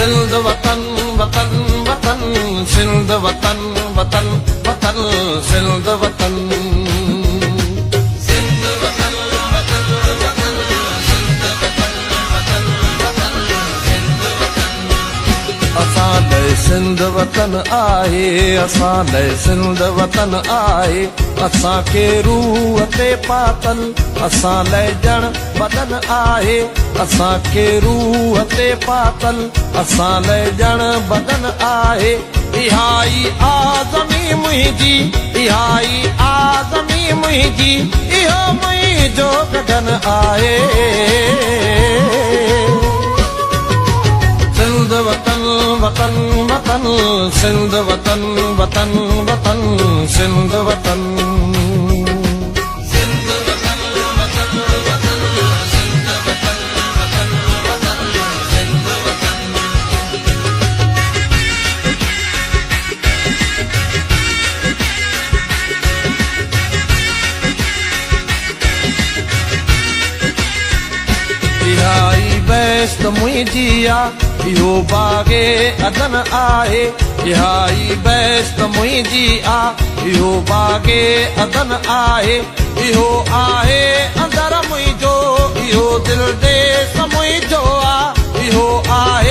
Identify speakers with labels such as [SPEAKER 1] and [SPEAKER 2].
[SPEAKER 1] سنڌ وطن وطن وطن سنڌ وطن وطن وطن سنڌ وطن. سنڌ وطن وطن وطن سنڌ وطن وطن وطن سنڌ وطن. اسان لئه سنڌ وطن آهي، اسان لئه سنڌ وطن آهي، اسان کي روح تي پاتل، اسان لئه ڄڻ بدن آهي، اسان کي روح تي پاتل، اسان لئه ڄڻ بدن آهي. اها ئي آزمي منهنجي، اها ئي آزمي منهنجي، اهو منهنجو گگن آهي. سنڌ وطن وطن وطن سنڌ وطن وطن وطن سنڌ وطن. سنڌ وطن وطن وطن سنڌ وطن وطن وطن سنڌ وطن. اها ئي بهشت منهنجي آ، اهو باغ عدن آهي. اها ئي بهشت منهنجي آ، اهو باغ عدن آهي. اهو آهي اندر منهنجو، اهو دل ديس منهنجو آ. اهو آهي.